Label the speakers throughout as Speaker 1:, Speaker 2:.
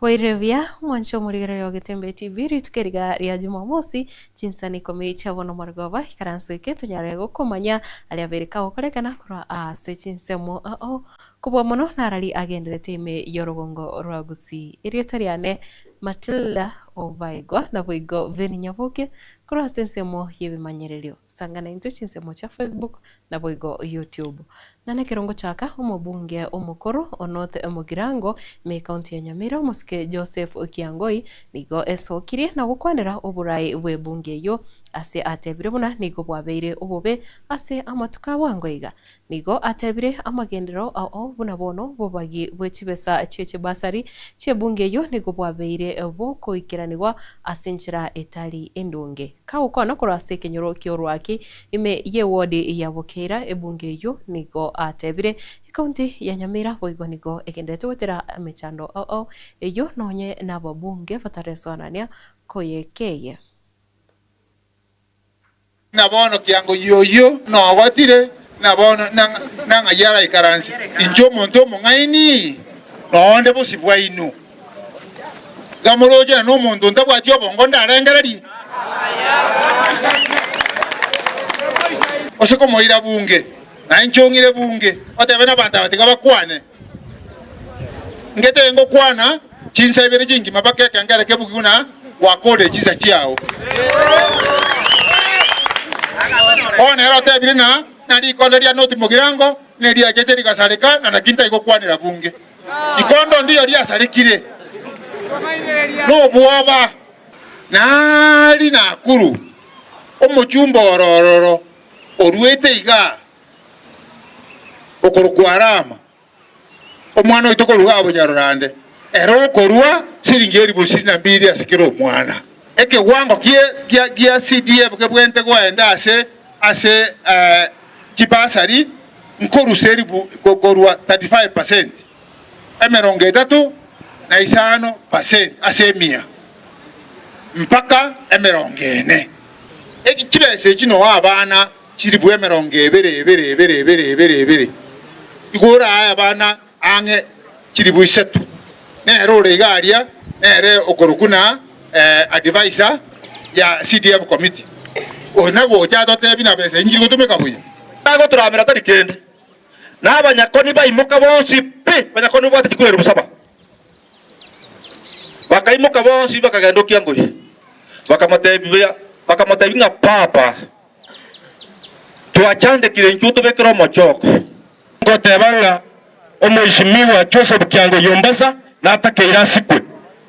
Speaker 1: Bwairire buya, omwanche omorigereria o Getembe TV, rituko eriga ria Jumamosi, chinsani ikomi chia bono morogoba, ikaranso eke tonyare gokomanya aria abere kagokorekana korwa ase chinsemo ao. Kobua mono narari agenderete ime y'orogongo rwa Gusii. Erieta riane Matilda Obaigwa, naboigo Veni Nyaboke korwa ase ensemo y'ebimanyererio. Sanga naintwe chinsemo chia Facebook naboigo YouTube. Na nekero ngochaka, omobunge omokoro o North Mugirango ime ekaunti ya Nyamira omosike Joseph Kiangoi nigo esokirie na gokwanera oborai bw'ebunge eyio ase atebire buna nigo bwabeire obobe ase amatuko a bwango iga. Nigo atebire amagenderero ao buna bono bobagi bwe chibesa chie chibasari chi'ebunge eyio nigo bwabeire bokoikeranigwa ase enchera etari endonge. Kagokwana korwa ase ekenyoro ki'orwaki Ime y'ewodi ya Bokeira, ebunge eyio nigo atebire, Ekaunti ya Nyamira boigo nigo egenderete goetera emechando ao ao eyio nonye nababunge bataresoanania koyekeyia.
Speaker 2: Na bono kiango y'oyio nogotire, na bono nang'ai araikaranse? Inche omonto omong'aini, nonde bosio bwaino. Iga moroche na nomonto ntabwati obongo ndarengererie? Ose komoira bunge, na inche ong'ire bunge, otebe nabanto aba tiga bakwane. Ngetebe ngokwana chinsa ibere chingima mpaka ekengere kebuge buna gwakorire chinsa chiao. Bono ere otebire ng'a na rikondo ria Noti Mogirango neriachete rigasareka, na naki ntaigokwanera bunge. Ikondo ndiyo riasarekire nobwoba, nari Nakuru omochumba ororo oruete igaa okorokwa Rama, omwana oito korwa igaa Bonyarorande, ere okorua siringi elifu ishirini na mbili ase kera omwana. Ekewango gia CDF kebwenerete koenda ase ase chibasari nkorusa elifu korwa 35 percent, 35 percent ase emia mpaka 40. Chibesa echi noo abana chilifu 20 ebere ebere ebere ebere ebere, igo orae abana ang'e chilifu isato. Nere ore iga aria nere okorokwa na advisor ya CDF committee. Oyo nagocha atotebie na besa inchiri gotumeka buya.
Speaker 3: Agotoramera tari kende, na abanyakoni baimoka bonsi pi, abanyakoni babwate chikura elifu saba, bakaimoka bonsi bakagenda okiangori, bakamotebia bakamotebia ng'a Papa, twachandekire intwe otobekere omochoko.
Speaker 4: Ngoteba ng'a Omweshimiwa Joseph Kiango Yombasa natakeire asikwe.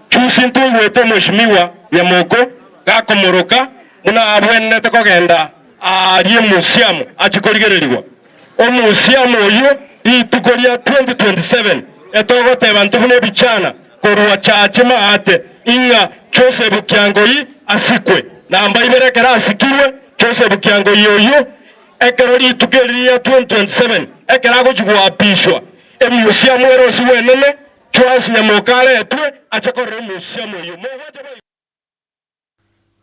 Speaker 4: Chusi ntwaigwete Omweshimiwa Nyamoko gakomoroka buna abwenerete kogenda aaria emusiamu achie korigererigwa. Omusiamu oyio rituko ria 2027 etogoteba ntwe buna ebichana korwa Chache Maate ing'a Joseph Kiangoi asikwe. Namba ibere ekero asikirwe Joseph Kiangoi oyio Ekero rituko eri ria 2027 ekero agochia goapishwa, emiusiamu ere osigwe enene, Joash nyamoka aretwe ache korora emiusiamu eyio. Mogwancha boigo?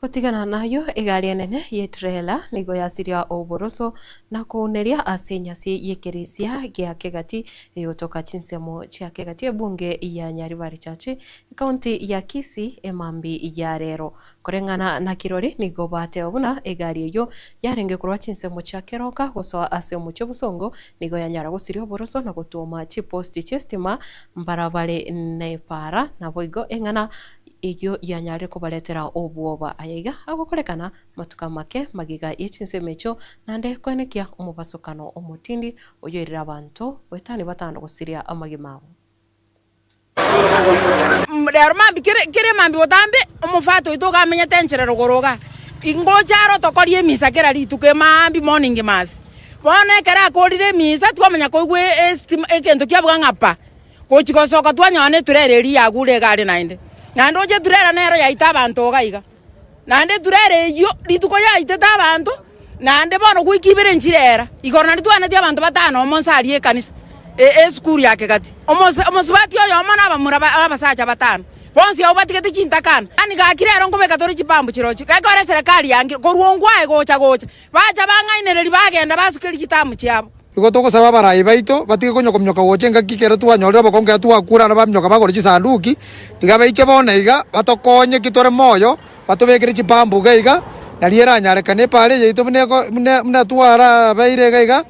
Speaker 1: Gotigana nayio, egari enene y'etrela nigo yasiria oboroso na kouneria ase enyasi y'ekerisia gia Kegati eyogotoka chinsemo chia Kegati ebunge ya Nyaribari Church, ekaunti ya Kisii emambi ya rero. Koreng'ana na kirori nigo bateba buna egari eyio yarenge korwa chinsemo chia keroka gosoa ase omochie obosongo nigo yanyara gosiria oboroso na gotwoma chiposti chi'esitima mbarabare nepaara naboigo eng'ana eyio yanyarire kobaretera obwoba. Aya iga agokorekana matuko amake magega ye chinsemo echio naende koenekia omobasokano omotindi oyoirire abanto goetania batano gosiria amagima abo.
Speaker 5: Rero mambia kere kere mambia botambe, omofata oito iga amenyete enchera rogoro igaa, ingocha aro tokoria emisa kera rituko emaambia morning mass. Bono ekero akorire emisa twamanya koigwa estima egento kiabuga ng'a pa, gochia gosoka twanyora na eturera eria yagure iga aria naende. Naende oche eturera nero yaita abanto iga iga. Naende eturera eyio rituko yaitete abanto, naende bono goika ibere nchirera. Igoro naende twanetie abanto batano omo nse aria ekanisa, esukuru ya Kegati. Omose omosubati oyomo na abamura ba abasacha batano, bonsi abwo batigete chintakana. Yaani gaki rero nkobeka tore chipambu chirochio, gekora eserekari yangire korwa ongwae gocha gocha, bacha bang'ainereria bagenda basukeria chitamu chiabo.
Speaker 6: Igo togosaba abarai baito batige konya kominyoka gocha engaki ekero twanyorire obokongu ekero twakure abana baminyoka bagore chisanduki, tiga baiche bono iga batokonye ki tore moyo, batobekere chipampu iga iga, nario eranyarekane epaara eye yaito buna eko buna buna twarabeire iga iga,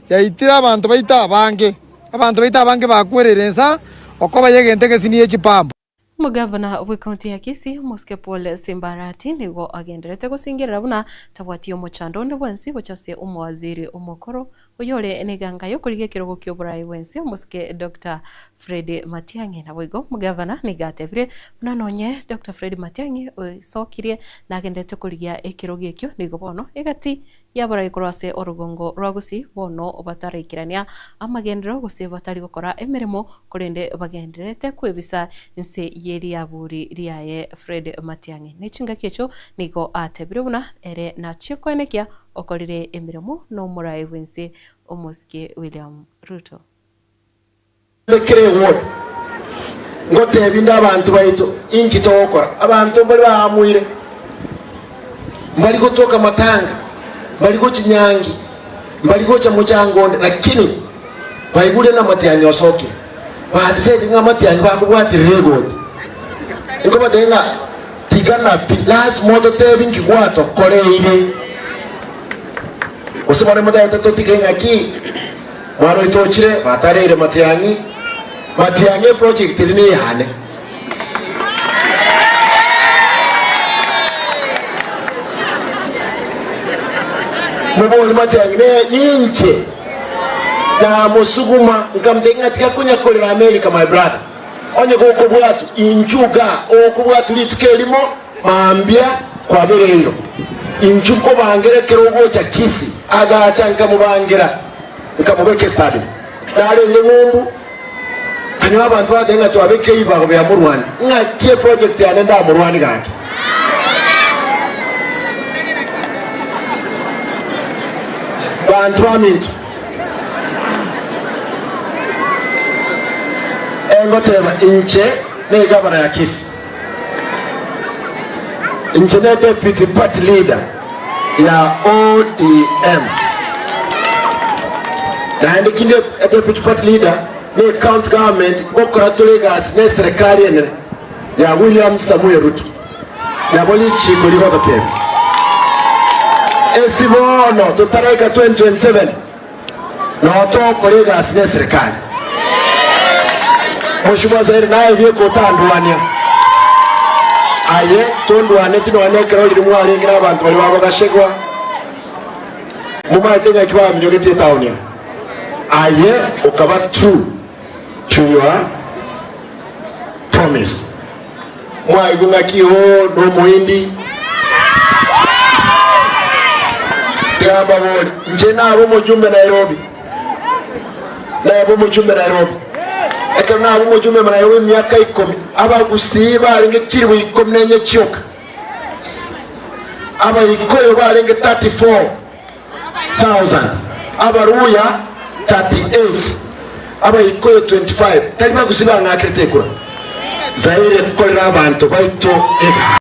Speaker 6: yaitire abanto baito abange, abanto baito abange bakwereire insa, okoba ya egento egesini ye chipampu.
Speaker 1: Omogavana bw'ecounty ya Kisii, Omosike Paul Simbarati nigo agenderete gosingerera buna tabwati omochando onde bwensi gocha ase omowaziri omokoro oyore neganga y'okorigia ekerogo ki'oborai bwensi Omosike Doctor Fred Matiang'i. Naboigo omogavana nigo atebire buna nonye Doctor Fred Matiang'i oesokirie nagenderete korigia ekerogo ekio nigo bono egati Yaborai korwa ase orogongo rwa Gusii bono bataraikerania amagenderero gose batari gokora emeremo, korende bagendererete kwebisa inse ye riaburi riaye Fred Matiang'i. Ne chingaki echio nigo atebire buna ere nachie koenekia okorire emeremo nomorai bwense omosike William Ruto.
Speaker 7: Kera eward ngotebi nde abanto baito inki togokora. Abanto mbare baamuire, mbari gotoka matanga, mbari gochia nyangi, mbari gocha mochango onde, lakini baigure ng'a amatiang'i osokire. Ba decide ng'a amatiang'i bakobwaterera egoti. Nkobatebia ng'a tigana pi, lasima ototebi nki gwatokoreire. Gose bono motagete totige ng'aki? Mwana oito ochire batareire matiang'i, matiang'i eproject eri neyane. Mobori matiang'i ne ninche namosuguma nkamotebia ng'a tiga konya korera America my brother. Onye gokobwatwa inchu igaa okobwatwa rituko erimo mambia kwabereirwe. Inchu nkobangera ekero ogocha Kisii agacha nkamobangera. Nkamobeka estadi, narenge ng'umbu, nkanyora abanto bagateba ng'a twabekire ebibago bia morwani. Ng'aki eproject yane ndamorwani gaki? Banto baminto, engoteba inche ne egavana ya Kisii, inche ne deputy party leader ya ODM. Naende kinde deputy party leader ne county government ngokora tore egasi ne eserekari enene ya William Samoei Ruto. Nabo richiko rigototebia esi bono totaraika 2027 noo togokora egasi ne eserekari. Mheshimiwa Zaire naye bieka otandwania aye tondwaneti nonya nekero riria mwarenge na abanto baria babogashegwa Momaete ng'aki baminyogetie etaoni eye? Aye okaba true to your promise. Mwaigwa ng'aki oo nomoindi? Tiga mbabori, inche nabe omojumbe Nairobi, nabe omojumbe Nairobi. Ekero nabe omojumbe Nairobi emiaka ikomi, abagusii barenge chilifu ikomi na enye chioka. Abaikoyo barenge 34,000, Abaluya 38, Abaikoyo 25, tari bagusi bang'akerete ekura. Zaire korera abanto baito egasi.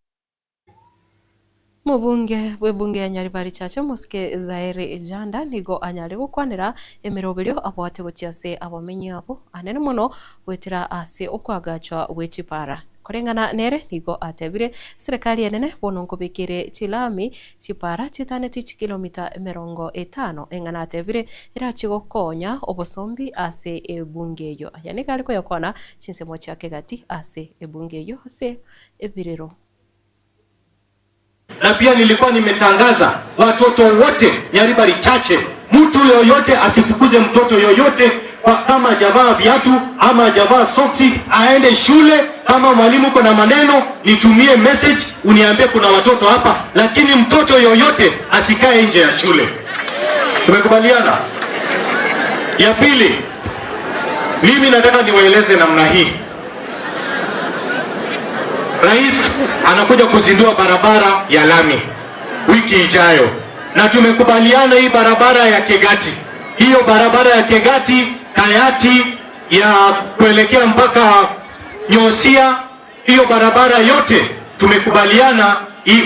Speaker 1: Mobunge bw'ebunge ya Nyaribari Chache Omosike Zaire Janda nigo anyare gokwanera emeroberio abwate gochia ase abamenyi abwo anene mono goetera ase okoagachwa gwe chipara. Koreng'ana nere nigo atebire, Eserekari enene bono nkobekere chilami chipara chitaneti chikilomita 50, eng'ana atebire erachie gokonya obosombi ase ebunge eyio. Aya nigo are koyakwana chinsemo chia kegati ase ebunge eyio ase ebirero.
Speaker 8: Na pia nilikuwa nimetangaza watoto wote Nyaribari Chache, mtu yoyote asifukuze mtoto yoyote kwa kama hajavaa viatu ama hajavaa soksi aende shule. Kama mwalimu uko na maneno nitumie message uniambie kuna watoto hapa, lakini mtoto yoyote asikae nje ya shule. Tumekubaliana? Ya pili, mimi nataka niwaeleze namna hii. Rais anakuja kuzindua barabara ya lami wiki ijayo, na tumekubaliana hii barabara ya Kegati, hiyo barabara ya Kegati Kayati ya kuelekea mpaka Nyosia, hiyo barabara yote tumekubaliana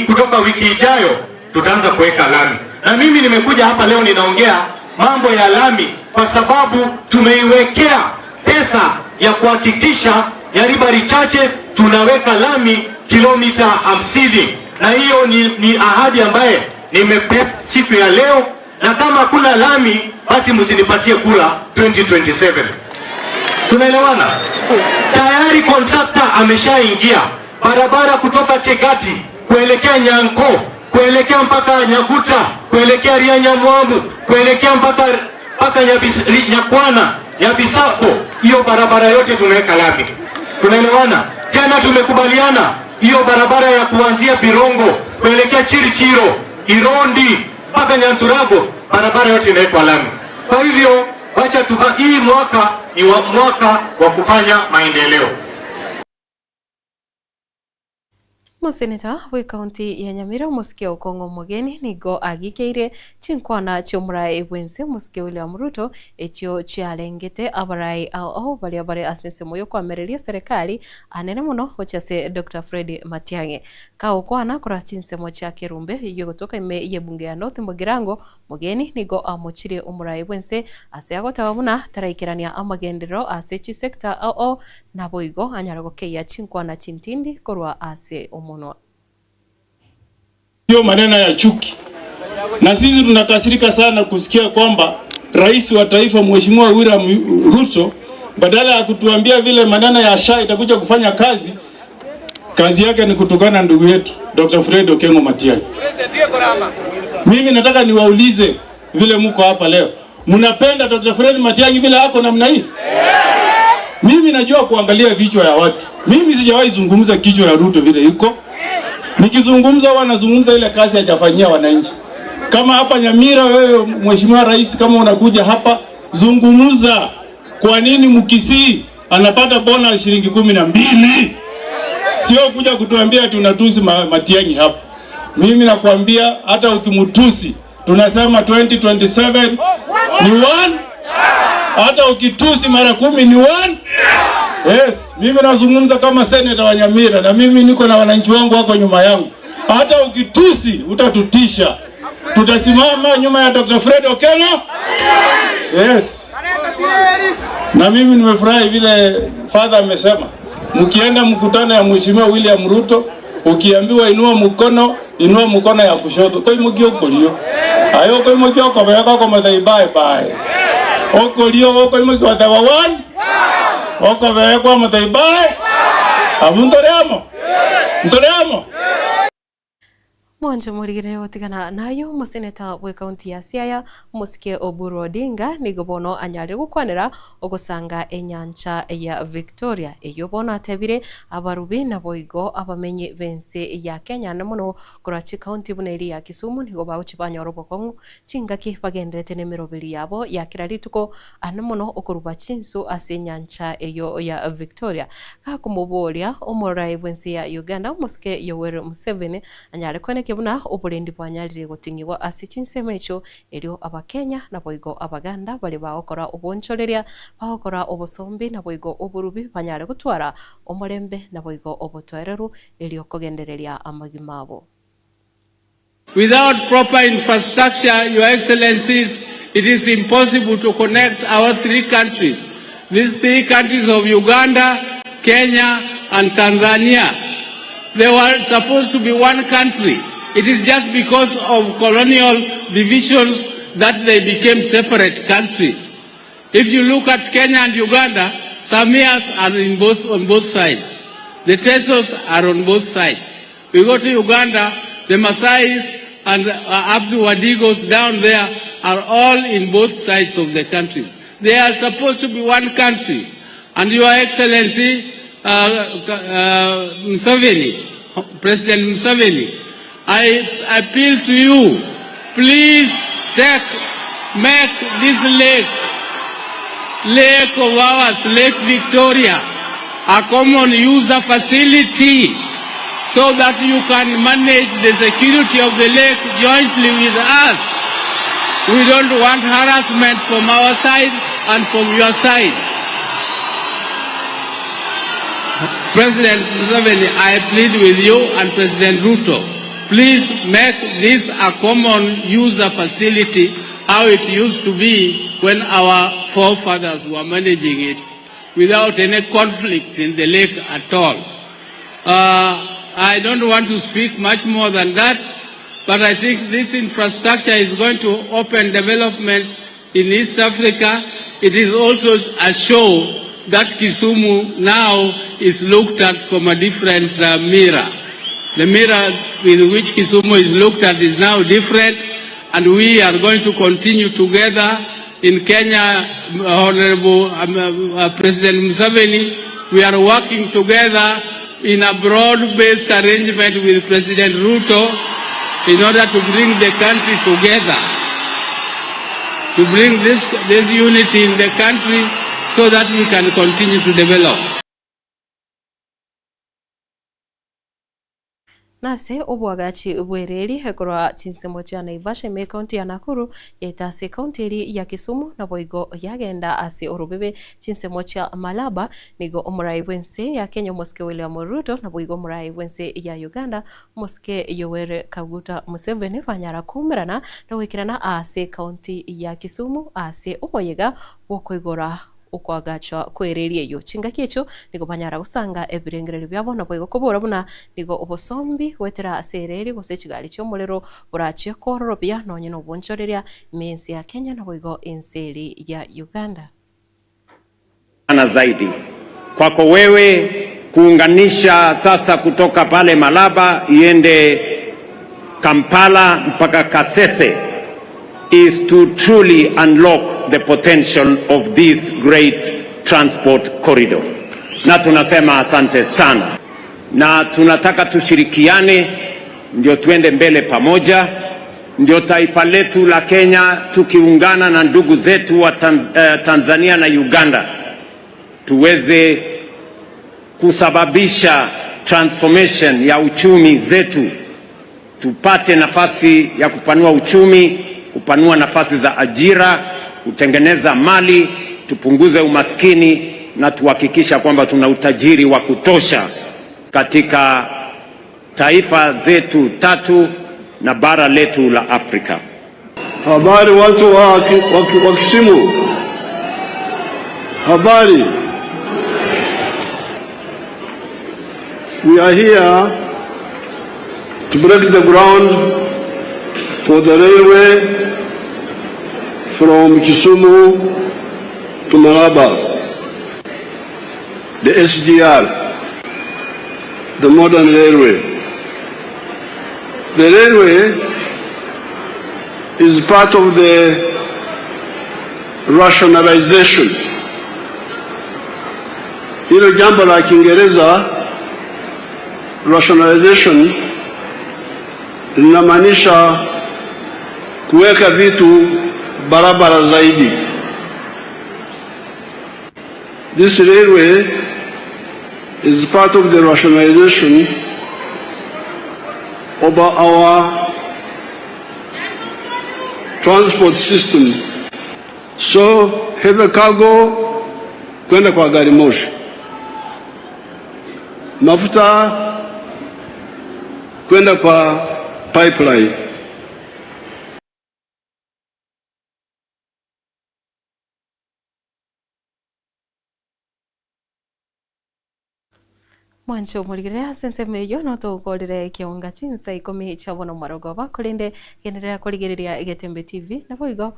Speaker 8: kutoka wiki ijayo tutaanza kuweka lami. Na mimi nimekuja hapa leo ninaongea mambo ya lami. kwa sababu tumeiwekea pesa ya kuhakikisha Nyaribari Chache tunaweka lami kilomita 50, na hiyo ni, ni ahadi ambaye nimepewa siku ya leo, na kama hakuna lami basi msinipatie kura 2027. Tunaelewana? Tayari kontrakta ameshaingia barabara kutoka Kegati kuelekea Nyanko kuelekea mpaka Nyaguta kuelekea Ria Nyamwamu kuelekea mpaka mpaka Nyakwana Nyabisapo, hiyo barabara yote tunaweka lami. Tunaelewana? Tena tumekubaliana hiyo barabara ya kuanzia Birongo kuelekea Chirichiro, Irondi mpaka Nyanturago, barabara yote inawekwa lami. Kwa hivyo wacha tuva, hii mwaka ni wa mwaka wa kufanya maendeleo.
Speaker 1: Moseneta bw'ekaunti ya Nyamira omosike Okong'o Omogeni nigo agikeire chinkwana chi'omorai bw'ense omosike William Ruto echio chiarengete abarai ao ao baria bare ase ensemo y'okoamereria eserekari anene mono gochia ase Doctor Fred Matiang'i. Kagokwana korwa chinsemo chia Kerumbe eyio egotoka ime y'ebunge ya North Mugirango, Mogeni nigo amochirie omorai bw'ense ase agoteba buna taraikerania amagenderero ase chisector ao ao Naboigo anyare gokeyia chinkwana chintindi korwa ase omonwa.
Speaker 9: Sio maneno ya chuki, na sisi tunakasirika sana kusikia kwamba rais wa taifa Mheshimiwa William Ruto badala ya kutuambia vile maneno ya SHA itakuja kufanya kazi, kazi yake ni kutukana ndugu yetu Dr. Fred Okengo Matiang'i. Mimi nataka niwaulize vile mko hapa leo, mnapenda Dr. Fred Matiang'i vile ako namna hii? Mimi najua kuangalia vichwa ya watu. Mimi sijawahi zungumza kichwa ya Ruto vile iko. Nikizungumza huwa nazungumza ile kazi hajafanyia wananchi. Kama hapa Nyamira, wewe Mheshimiwa Rais, kama unakuja hapa zungumza kwa nini Mkisii anapata bona shilingi 12, sio kuja kutuambia ati unatusi Matiang'i hapa. Mimi nakwambia hata ukimtusi tunasema 2027 ni one. Hata ukitusi mara 10 ni one. Yes, mimi nazungumza kama seneta wa Nyamira na mimi niko na wananchi wangu wako nyuma yangu. Hata ukitusi utatutisha, tutasimama nyuma ya Dr. Fred Okengo. Yes. Na mimi nimefurahi vile father amesema, mkienda mkutano ya Mheshimiwa William Ruto, ukiambiwa inua mkono, inua mkono ya kushoto toimokia okorio ayo okoimokia okobeka okomothai bye bye okorio okoimokia oteba one okobekwa omothai bye abwo ntore amo ntore amo.
Speaker 1: Mwanche morigererie gotigana nayio omoseneta bw'ekaunti ya Siaya omosike Oburu Odinga nigo bono anyarire gokwanera ogosanga enyancha ya Victoria eyio bono atebire abarubi naboigo abamenyi b'ense ya Kenya ande mono korwa chikaunti buna eria ya Kisumu nigo bagochia banyora obokong'u chingaki bagenderete nemeroberi yabo ya kera rituko ande mono okoruba chinsu ase enyancha eyio ya Victoria. Gakomoboria omorai bw'ense ya Uganda omosike Yoweri Museveni Anyare koenekia buna oborendi bwanyarire goting'igwa ase chinsemo echio, erio Abakenya naboigo Abaganda baria bagokora obonchoreria, bagokora obosombi naboigo oborubi banyare gotwara omorembe naboigo obotoereru erio kogendereria amagima abo.
Speaker 10: Without proper infrastructure, Your Excellencies, it is impossible to connect our three countries. These three countries of Uganda, Kenya, and Tanzania. They were supposed to be one country. It is just because of colonial divisions that they became separate countries. If you look at Kenya and Uganda, Samias are in both, on both sides. The Tesos are on both sides. We go to Uganda, the Maasais and Abdu Wadigos down there are all in both sides of the countries. They are supposed to be one country. And Your Excellency, Museveni, President Museveni, I appeal to you, please take, make this lake, lake of ours, Lake Victoria, a common user facility so that you can manage the security of the lake jointly with us. We don't want harassment from our side and from your side. President Museveni, I plead with you and President Ruto, please make this a common user facility how it used to be when our forefathers were managing it without any conflicts in the lake at all. Uh, I don't want to speak much more than that, but I think this infrastructure is going to open development in East Africa. It is also a show that Kisumu now is looked at from a different uh, mirror. The mirror with which Kisumu is looked at is now different, and we are going to continue together in Kenya, Honorable um, uh, President Museveni. We are working together in a broad-based arrangement with President Ruto in order to bring the country together, to bring this, this unity in the country so that we can continue to develop.
Speaker 1: Nase oboagachi bw'ereri korwa chinsemo chia Naivasha ime ekaunti ya Nakuru yaeta ase ekaunti eria ya Kisumu naboigo yagenda ase orobebe chinsemo chia Malaba nigo omorai bw'ense ya Kenya omosike William Ruto naboigo omorai bw'ense ya Uganda omosike Yoweri Kaguta Museveni banyara koumerana na goikerana ase ekaunti ya Kisumu ase omoyega bw'okoigora okoagachwa kw'ereri eyio. Chingaki echio nigo banyara gosanga ebirengererio biabo, naboigo kobora buna nigo obosombi goetera ase ereri gose chigari chi'omorero borachie koororobia nonye nobonchoreria ime y'ense ya Kenya naboigo ense eri ya Uganda.
Speaker 11: Na zaidi kwako wewe kuunganisha sasa kutoka pale Malaba iende Kampala mpaka Kasese is to truly unlock the potential of this great transport corridor. Na tunasema asante sana, na tunataka tushirikiane ndio tuende mbele pamoja, ndio taifa letu la Kenya tukiungana na ndugu zetu wa Tanzania na Uganda tuweze kusababisha transformation ya uchumi zetu, tupate nafasi ya kupanua uchumi, kupanua nafasi za ajira, kutengeneza mali, tupunguze umaskini na tuhakikisha kwamba tuna utajiri wa kutosha katika taifa zetu tatu na bara letu la Afrika.
Speaker 12: Habari watu wa, wa, wa Kisumu. Habari. We are here to break the ground for the railway from Kisumu to Malaba, the SGR, the modern railway. The railway is part of the rationalization. Hilo jambo la Kiingereza rationalization linamaanisha kuweka vitu barabara zaidi. This railway is part of the rationalization of our transport system. So heavy cargo kwenda kwa gari moshi, mafuta kwenda kwa pipeline.
Speaker 1: Mwanche omorigere ase ensemo eyio notogokorera ekionga chinsa ikomi chia bono marogoba korende genderera korigereria Egetembe TV naboigo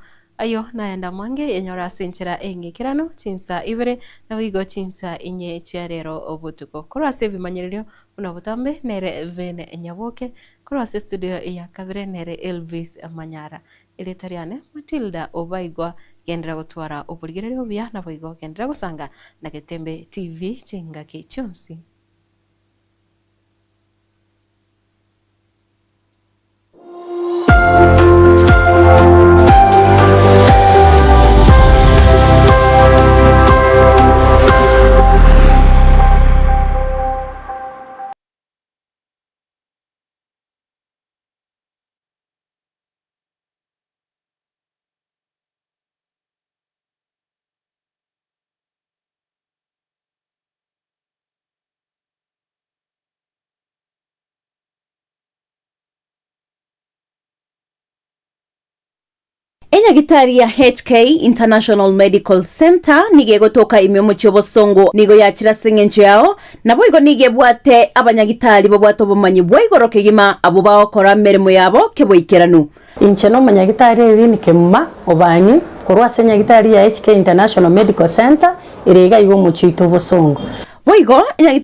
Speaker 1: ayo nayanda mwange enyora ase enchera eng'ekerano chinsa ibere naboigo chinsa inye chia rero obotuko. Korwa ase ebimanyererio buna botambe nere Vene Nyaboke, korwa ase studio ya kabere nere Elvis Manyara. Erieta riane Matilda Obaigwa genderera gotwara oborigereria obuya naboigo genderera gosanga na Getembe TV chingaki chionsi.
Speaker 13: Enyagitari ya HK International Medical Centre nigo egotoka ime omochie obosongo, nigo yachire ase engencho yao, naboigo nigo ebwate abanyagitari babwate obomanyi bwa igoro kegima abwo bagokora emeremo yabo keboikeranu.
Speaker 14: Inche nomonyagitari Irene Kemuma Obanyi korwa ase enyagitari ya HK International Medical Centre ere iga iga omochie oito obosongo.
Speaker 13: Boigo, enyagitari.